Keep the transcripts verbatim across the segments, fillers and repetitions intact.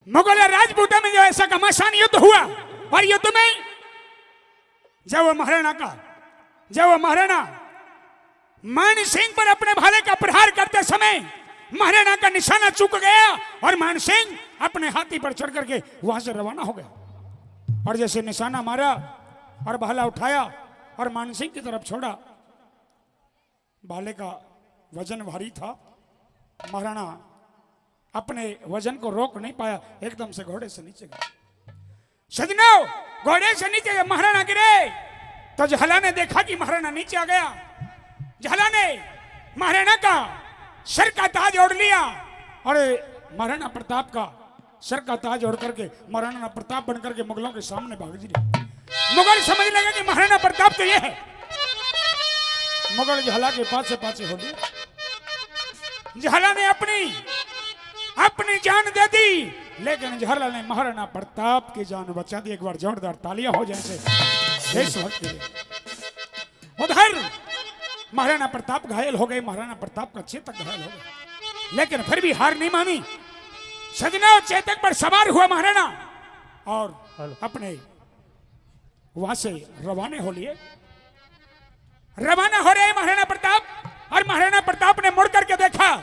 मुगल और राजपूतों में जो ऐसा घमासान युद्ध हुआ, और युद्ध में जब वो महाराणा का, जब वो महाराणा मान सिंह पर अपने भाले का प्रहार करते समय महाराणा का निशाना चूक गया और मान सिंह अपने हाथी पर चढ़ करके वहां से रवाना हो गया। और जैसे निशाना मारा और भाला उठाया और मान सिंह की तरफ छोड़ा, भाले का वजन भारी था। महाराणा अपने वजन को रोक नहीं पाया, एकदम से घोड़े से नीचे गिरा। सजनो, घोड़े से नीचे जब महाराणा गिरे तो झाला ने देखा कि महाराणा नीचे आ गया। झाला ने महाराणा का सर का ताज ओढ़ लिया और महाराणा प्रताप का सर का ताज ओढ़ करके महाराणा प्रताप बन करके मुगलों के सामने भाग जी। मुगल समझ लगे कि महाराणा प्रताप तो ये है। मुगल झाला के पाछे पाछे हो लिए। झाला ने अपनी अपनी जान दे दी, लेकिन झाला ने महाराणा प्रताप की जान बचा दी। एक बार जोरदार तालियां हो जाए से देशभक्त के लिए। उधर महाराणा प्रताप घायल हो गए, महाराणा प्रताप का चेतक घायल हो गया, लेकिन फिर भी हार नहीं मानी। सजनो, चेतक पर सवार हुआ महाराणा और हेलो। अपने वहां से रवाने हो लिए। रवाना हो रहे महाराणा प्रताप, और महाराणा प्रताप ने मुड़ करके देखा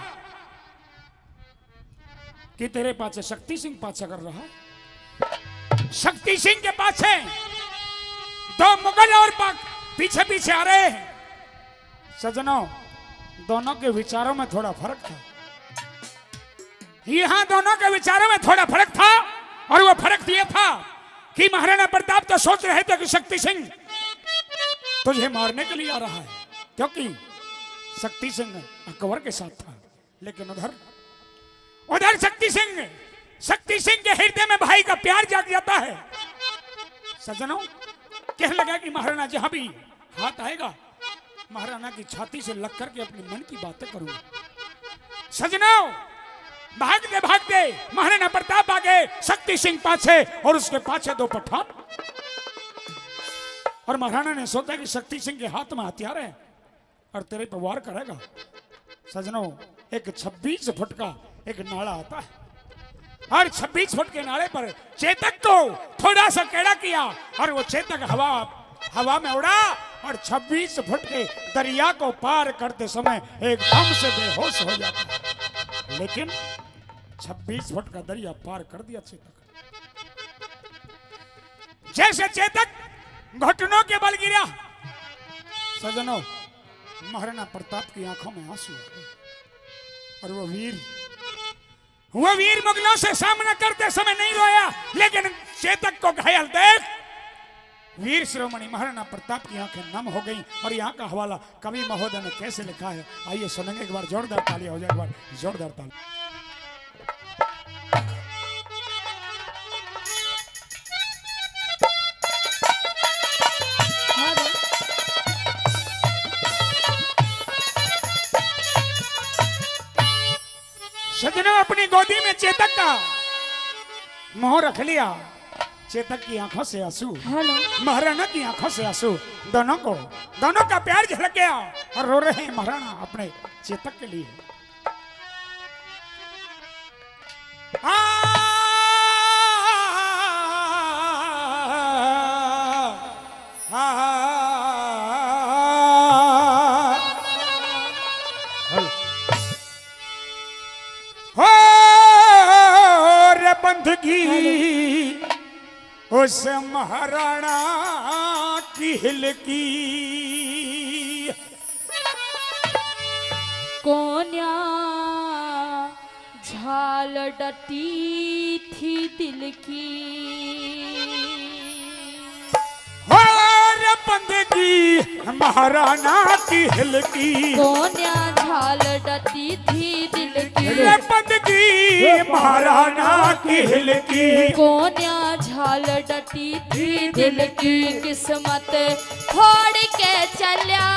कि तेरे पाछे शक्ति सिंह पाछा कर रहा है। शक्ति सिंह के पाछे दो मुगल और पाक पीछे पीछे आ रहे हैं। सजनों, दोनों के विचारों में थोड़ा फर्क था। यहां दोनों के विचारों में थोड़ा फर्क था, और वो फर्क ये था कि महाराणा प्रताप तो सोच रहे थे कि शक्ति सिंह तुझे मारने के लिए आ रहा है, क्योंकि शक्ति सिंह अकबर के साथ था। लेकिन उधर, उधर शक्ति सिंह, शक्ति सिंह के हृदय में भाई का प्यार जाग जाता है। सजनों, कहने लगा कि महाराणा जहां भी हाथ आएगा, महाराणा की छाती से लग करके अपने मन की बातें करूंगा। सजनों, भागते भागते महाराणा प्रताप आगे, शक्ति सिंह पाछे, और उसके पाछे दो पठान। और महाराणा ने सोचा कि शक्ति सिंह के हाथ में हथियार है और तेरे पे वार करेगा। सजनों, एक छब्बीस फुट का एक नाला आता है, और छब्बीस फुट के नाले पर चेतक को थोड़ा सा टेढ़ा किया और वो चेतक हवा, हवा में उड़ा और छब्बीस फुट के दरिया को पार करते समय एकदम से बेहोश हो जाता है। लेकिन छब्बीस फुट का दरिया पार कर दिया चेतक। जैसे चेतक घुटनों के बल गिरा, सजनों, महाराणा प्रताप की आंखों में आंसू आ गए। और वो वीर, वो वीर मुगलों से सामना करते समय नहीं रोया, लेकिन चेतक को घायल देख वीर शिरोमणि महाराणा प्रताप की आंखें नम हो गईं। और यहाँ का हवाला कवि महोदय ने कैसे लिखा है, आइए सुनेंगे। एक बार जोरदार तालियां हो जाए, एक बार जोरदार तालियां। सजनों, अपनी गोदी में चेतक का मुंह रख लिया। चेतक की आंखों से आंसू, हेलो। महाराणा की आंखों से आंसू, दोनों को, दोनों का प्यार झलक गया और रो रहे हैं महाराणा अपने चेतक के लिए। आ, आ, हेलो। हो रे बंदगी, उस महाराणा की हिलकी। कोन्या झाल डटी थी दिल की। हो रे बंदगी महाराणा की हिलकी। कोन्या झाल डटी थी दिल की। रे बंदगी महाराणा की हिलकी। कोन्या झाल डटी थी दिल की। किस्मत छोड़ के चल्या।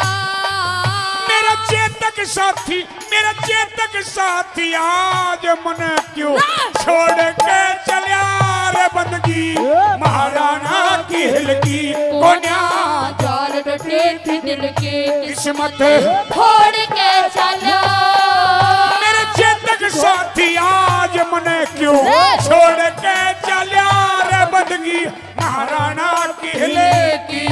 मेरा चेतक साथी, मेरा चेतक साथी आज मने क्यों ना। छोड़ के चल्या रे बंदगी, महाराणा की हिलकी। कोन्या झाल डटी थी दिल की। किस्मत छोड़ के चल्या। मेरे चेतक साथी आज मने क्यों छोड़ के चल्या रे बंदगी महाराणा किले की।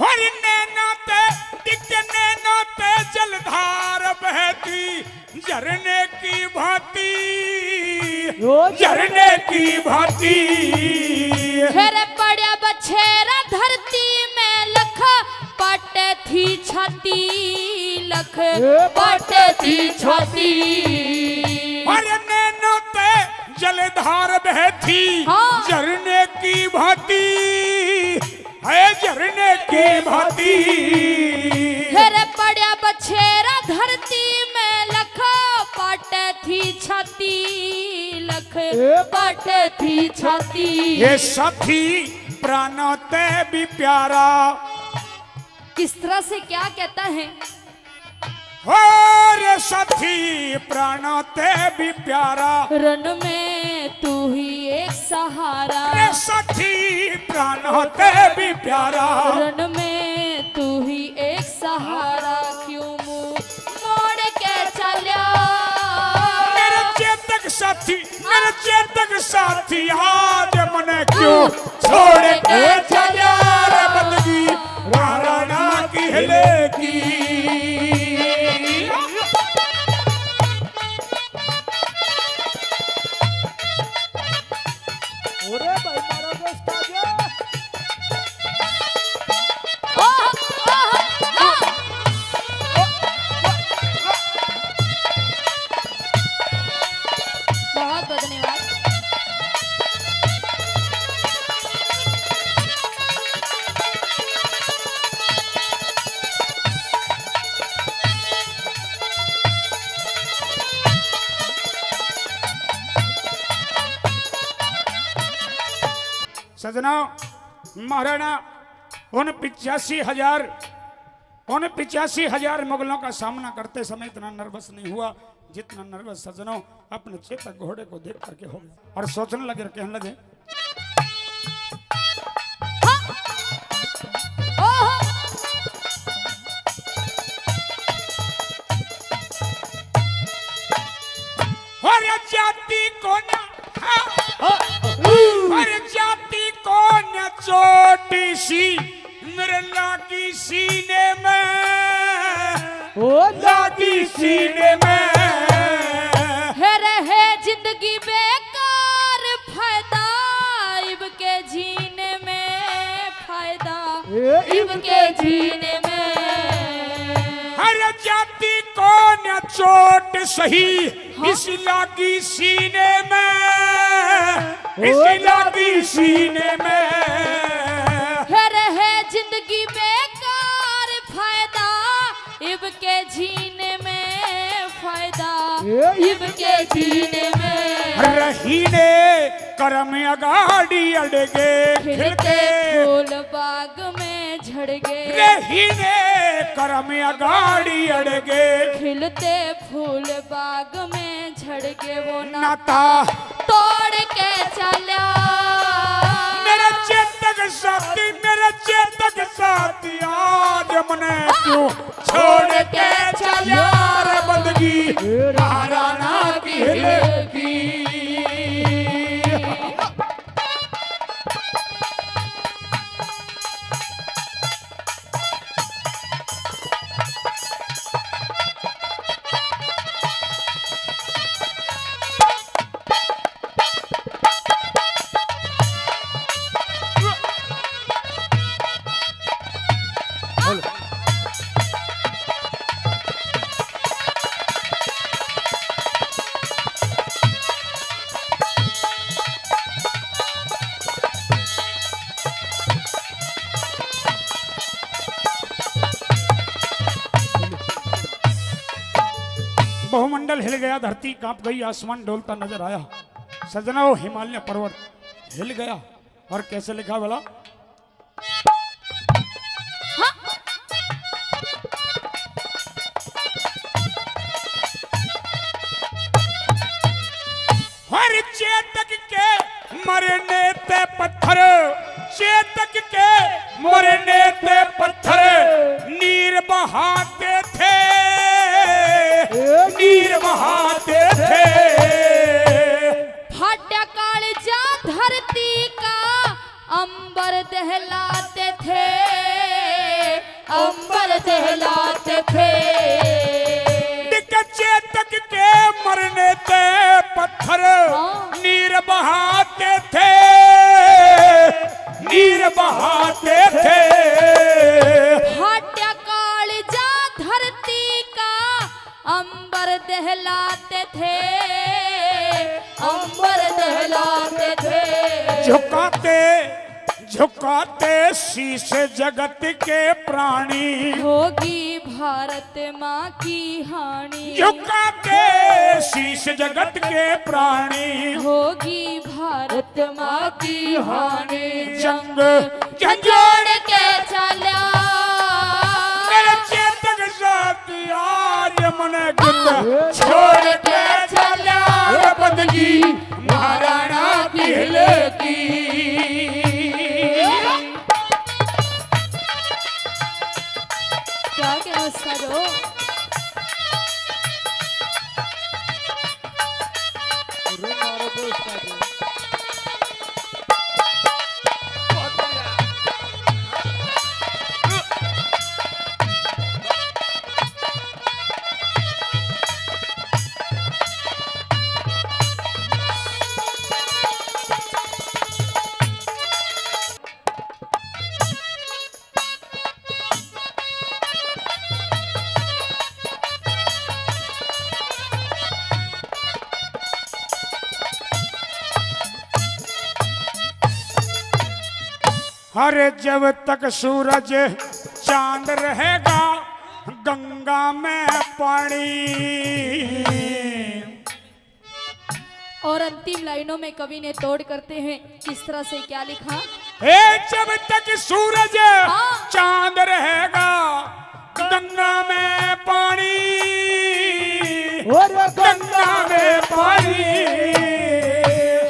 और नैना ते, दिख नैना ते जलधार बहती झरने की भांति, ओ झरने की भांति। फिर पड़या बछेरा धरती में लख पट थी छाती, लख ए पट थी छाती। अरे नैनों ते जलधार बहती हाँ। झरने की भांति, है झरने की भांति। फिर पड़या बछेरा धरती में लख पट थी छाती, लख ए पट थी छाती। ये साथी प्राणों ते भी प्यारा। किस तरह से क्या कहता है? हो रे साथी प्राणों ते भी प्यारा। रण में तू ही एक सहारा। रे साथी प्राणों ते भी प्यारा। रण में तू ही एक सहारा। क्यों मुंह मोड़ के चल्या? मेरे चेतक साथी, मेरे चेतक साथी, आज मने क्यों छोड़ के चल्या रे बंदगी महाराणा किले की। अरे भाई, मारो दोस्त, आ गया। बहुत बहुत धन्यवाद। सजना, महाराणा उन पिचासी हजार, उन पिचासी हजार मुगलों का सामना करते समय इतना नर्वस नहीं हुआ जितना नर्वस सजनों अपने चेतक घोड़े को देख करके हो गया। और सोचने लगे और कहने लगे, और जाति को ना, और जाति को ना चोटी सी मेरे लागी सीने में, ओ लागी सीने में। है रहे जिंदगी बेकार, फायदा इब के जीने में, फायदा ए, इब के जीने में। हर जाति को न चोट सही, हाँ। इस लागी सीने में, इस ओ लागी सीने में। है रहे जिंदगी बेकार, फायदा इब के जीने में, फायदा ए, इब के जीने में। रहीने करम अगाड़ी अड़गे खिलते खिलते फूल बाग में झड़गे। रहीने करम अगाड़ी अड़गे खिलते फूल बाग में झड़गे। वो नाता नाता तोड़ के चल्या। मेरे चेतक साथी, मेरे चेतक साथी, आज मने क्यों छोड़ के चल्या रे बंदगी महाराणा की हिल की। बहुमंडल हिल गया, धरती कांप गई, आसमान डोलता नजर आया। सजना, वो हिमालय पर्वत हिल गया। और कैसे लिखा भला? हाँ। हर चेतक के मरने ते पत्थर, चेतक के मरने ते पत्थर नीर बहाते थे, नीर बहाते थे। फाटा कालजा धरती का अंबर दहलाते थे, अंबर दहलाते थे। दिग्ग चेतक के मरने ते पत्थर हाँ। नीर बहाते थे, नीर बहाते थे। फाटा कालजा धरती का अंबर दहलाते थे, अंबर दहलाते थे। झुकाते, झुकाते शीश जगत के प्राणी। होगी भारत माँ की हानि। झुकाते शीश जगत के प्राणी। होगी भारत माँ की हानि। जंग झंझोड़ के चाल्या। मेरे चेतक साथी आज मने कित छोड़ के चाल्या। रे बंदगी महाराणा की हिल की। क्या क्या उस्ताद हो। अरे जब तक सूरज चांद रहेगा गंगा में पानी। और अंतिम लाइनों में कवि ने तोड़ करते हुए किस तरह से क्या लिखा? हे जब तक सूरज हाँ। चांद रहेगा गंगा में पानी, और गंगा में पानी।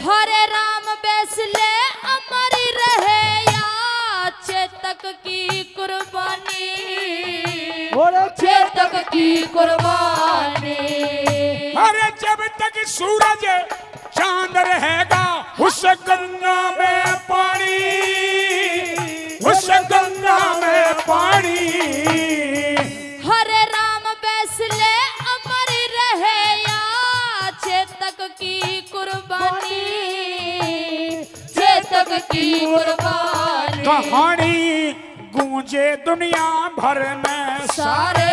हरे राम बैसले अमर रहे या चेतक की कुर्बानी, और चेतक की कुर्बानी। अरे जब तक सूरज चांद रहेगा उस गंगा में पानी, उस गंगा में पानी। हरे राम बैसले अमर रहे या चेतक की कुर्बानी, चेतक की कुर्बानी। कहानी गूंजे दुनिया भर में। सारे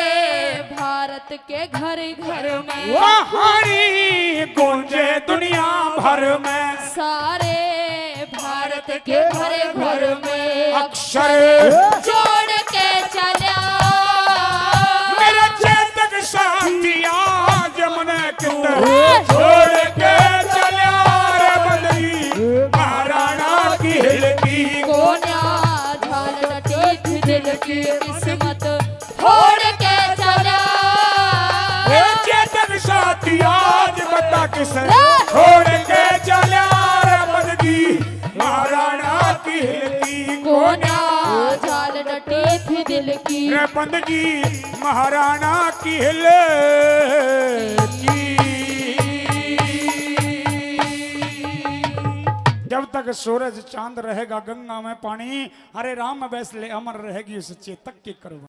भारत के घर घर में। कहानी गूंजे दुनिया भर में। सारे भारत के घर घर में। अक्षर जोड़ के चल्या। मेरा चेतक साथी आज मने कित छोड़ के चल्या रे बंदगी महाराणा की हिल की। कोन्या झाल टटी थी दिल की किस्मत फोड़ के चल्या। ए चेतक साथी आज बता किस रे। छोड़ के चल्या रे बंदगी महाराणा की हिल की। कोन्या झाल टटी थी दिल की। रे बंदगी महाराणा की हिल की। जब तक सूरज चांद रहेगा गंगा में पानी, हरे राम बैसले अमर रहेगी उस चेतक की कुर्बानी।